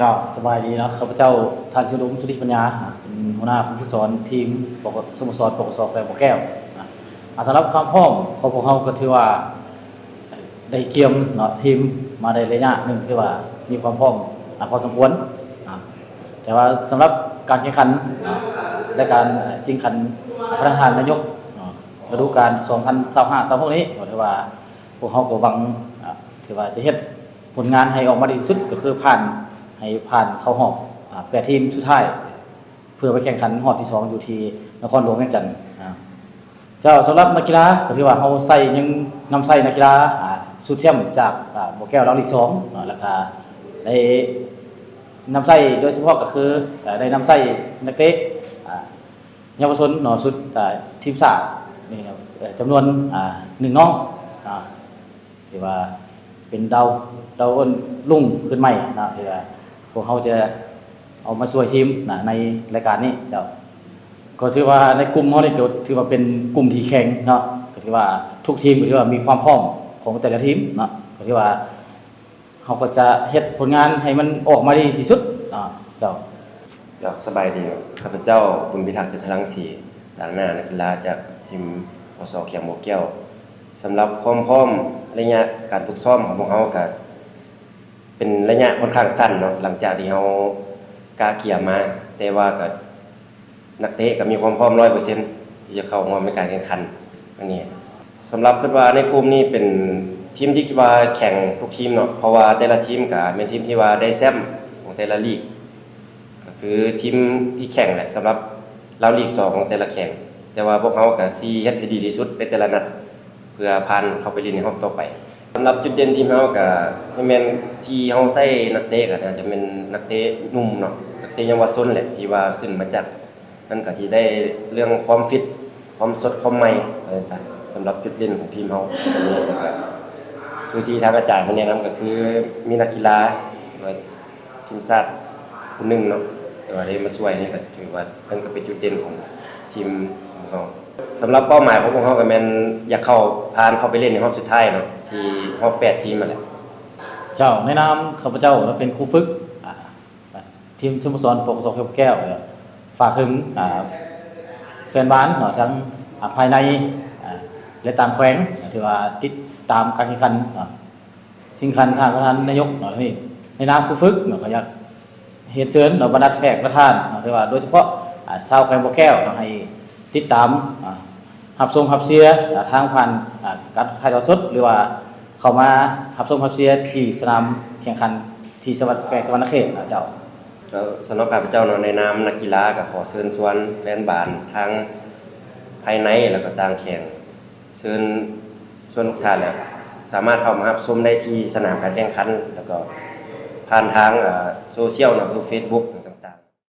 ເຈົ້າ ສະບາຍດີເນາະ ຂ້າພະເຈົ້າ ທ່ານ ສິວດົມ ສຸທິປັນຍາ ເປັນຫົວໜ້າຄູຝຶກສອນທີມ ປກ ສະໂມສອນ ປກສ ແຂວງບໍ່ແກ້ວ. ອາ ສຳລັບຄວາມພ້ອມຂອງພວກເຮົາກໍຖືວ່າໄດ້ກຽມເນາະ ທີມມາໄດ້ໄລຍະໜຶ່ງ ຖືວ່າມີຄວາມພ້ອມ ອາ ພໍສົມຄວນ. ອາ ແຕ່ວ່າສຳລັບການແຂ່ງຂັນ ອາ ແລະ ການ ອາ ຊິງຂັນ ອາ ພະນັກງານນາຍົກ ອາ ລະດູການສອງພັນຊາວຫ້າ ຊາວຫົກນີ້ ກໍຖືວ່າພວກເຮົາກໍຫວັງ ອາ ຖືວ່າຈະເຮັດ ຜົນງານໃຫ້ອອກມາດີທີ່ສຸດ ກໍຄືຜ່ານ ໃຫ້ຜ່ານເຂົ້າຮອບ ອາ ແປດທີມສຸດທ້າຍ ເພື່ອໄປແຂ່ງຂັນຮອບທີສອງຢູ່ທີ່ນະຄອນຫຼວງວຽງຈັນ. ອາ ເຈົ້າ ສຳລັບນັກກິລາ ກໍຖືວ່າເຮົາໃຊ້ ຍັງນຳໃຊ້ນັກກິລາ ອາ ຊຸດແຊ້ມຈາກ ອາ ບໍ່ແກ້ວລາວລີກສອງເນາະ ແລ້ວກະໄດ້ນຳໃຊ້ໂດຍສະເພາະກໍຄື ອາ ໄດ້ນຳໃຊ້ນັກເຕະ ອາ ເຍົາວະຊົນເນາະ ຊຸດ ອາ ທີມຊາດນີ້ເນາະ ເອີ ຈຳນວນ ອາ ໜຶ່ງນ້ອງ ອາ ຖືວ່າເປັນດາວ ດາວລຸ້ນຂຶ້ນໃໝ່ເນາະ ທີ່ວ່າພວກເຮົາຈະເອົາມາຊ່ວຍທີມນະ ໃນລາຍການນີ້ເຈົ້າ. ກໍຖືວ່າໃນກຸ່ມເຮົານີ້ກໍຖືວ່າເປັນກຸ່ມທີ່ແຂງເນາະ ກໍຖືວ່າທຸກທີມກໍຖືວ່າມີຄວາມພ້ອມຂອງແຕ່ລະທີມເນາະ ກໍຖືວ່າເຮົາກໍຈະເຮັດຜົນງານໃຫ້ມັນອອກມາດີທີ່ສຸດເນາະເຈົ້າ. ເຈົ້າ ສະບາຍດີເນາະ ຂ້າພະເຈົ້າ ບຸນພິທັກ ຈັນທະລັງສີ ຕາງໜ້ານັກກິລາຈາກທີມ ປກສ ແຂວງບໍ່ແກ້ວ. ສຳລັບຄວາມພ້ອມໄລຍະການຝຶກຊ້ອມຂອງພວກເຮົາກະເປັນໄລຍະຂ້ອນຂ້າງສັ້ນເນາະ ຫຼັງຈາກທີ່ເຮົາກະກຽມມາ ແຕ່ວ່າກະນັກເຕະກະມີຄວາມພ້ອມຮ້ອຍເປີເຊັນ ທີ່ຈະເຂົ້າຮ່ວມໃນການແຂ່ງຂັນຄັ້ງນີ້. ສຳລັບ ຄິດວ່າໃນກຸ່ມນີ້ເປັນທີມທີ່ຄິດວ່າແຂງທຸກທີມເນາະ ເພາະວ່າແຕ່ລະທີມກະແມ່ນທີມທີ່ວ່າໄດ້ແຊ້ມຂອງແຕ່ລະລີກ ກໍຄືທີມທີ່ແຂງແຫຼະ ສຳລັບລາວລີກສອງຂອງແຕ່ລະແຂງ ແຕ່ວ່າພວກເຮົາກະຊິເຮັດໃຫ້ດີທີ່ສຸດໃນແຕ່ລະນັດ ເພື່ອຜ່ານເຂົ້າໄປຫຼິ້ນໃນຮອບຕໍ່ໄປ. ສຳລັບຈຸດເດັ່ນທີມເຮົາກະ ແມ່ນທີ່ເຮົາໃຊ້ນັກເຕະກະໜ້າຈະແມ່ນນັກເຕະໜຸ່ມເນາະ ນັກເຕະເຍົາວະຊົນແຫຼະ ທີ່ວ່າຂຶ້ນມາຈາກ ມັນກະຊິໄດ້ເລື່ອງຄວາມຟິດ ຄວາມສົດ ຄວາມໃໝ່ ວ່າຊັ້ນຊະ. ສຳລັບຈຸດເດັ່ນຂອງທີມເຮົາ ຄືທີ່ທາງອາຈານເພິ່ນແນະນຳ ກໍຄືມີນັກກິລາ ແລະ ທີມຊາດຜູ້ໜຶ່ງເນາະ ທີ່ວ່າໄດ້ມາຊ່ວຍ ນີ້ກໍຖືວ່າ ມັນກໍເປັນຈຸດເດັ່ນຂອງທີມຂອງເຮົາ. ສຳລັບເປົ້າໝາຍຂອງພວກເຮົາກໍແມ່ນຢາກເຂົ້າ ຜ່ານເຂົ້າໄປຫຼິ້ນໃນຮອບສຸດທ້າຍເນາະ ທີ່ຮອບແປດທີມຫັ້ນແຫຼະ. ເຈົ້າ ໃນນາມຂ້າພະເຈົ້າ ແລະ ເປັນຄູຝຶກ ອາ ທີມສະໂມສອນ ປກສ ແຂວງບໍ່ແກ້ວ ຝາກເຖິງ ອາ ແຟນບານເນາະ ທັງ ອາ ພາຍໃນ ອາ ແລະ ຕ່າງແຂວງ ທີ່ວ່າຕິດຕາມການແຂ່ງຂັນ ອາ ຊິງຂັນທ່ານປະທານນາຍົກເນາະ ນີ້ ໃນນາມຄູຝຶກເນາະ ກໍຢາກຮຽນເຊີນເນາະ ບັນດາແຂກປະທານເນາະ ທີ່ວ່າໂດຍສະເພາະ ອາ ຊາວແຂວງບໍ່ແກ້ວເນາະ ໃຫ້ຕິດຕາມ ອາ ຮັບຊົມຮັບເຊຍ ອາ ທາງຜ່ານ ອາ ການຖ່າຍທອດສົດ ຫຼືວ່າເຂົ້າມາຮັບຊົມຮັບເຊຍທີ່ສະໜາມແຂ່ງຂັນທີ່ສະຫວັນ ແຂວງສະຫວັນນະເຂດນະເຈົ້າ. ກໍສຳລັບຂ້າພະເຈົ້າເນາະ ໃນນາມນັກກິລາກໍຂໍເຊີນຊວນແຟນບານທັງພາຍໃນ ແລ້ວກໍຕ່າງແຂວງ ເຊີນ ຊວນທຸກທ່ານແຫຼະ ສາມາດເຂົ້າມາຮັບຊົມໄດ້ທີ່ສະໜາມການແຂ່ງຂັນ ແລ້ວກໍຜ່ານທາງ ເອີ ໂຊຊຽວເນາະ ຄືເຟສບຸກ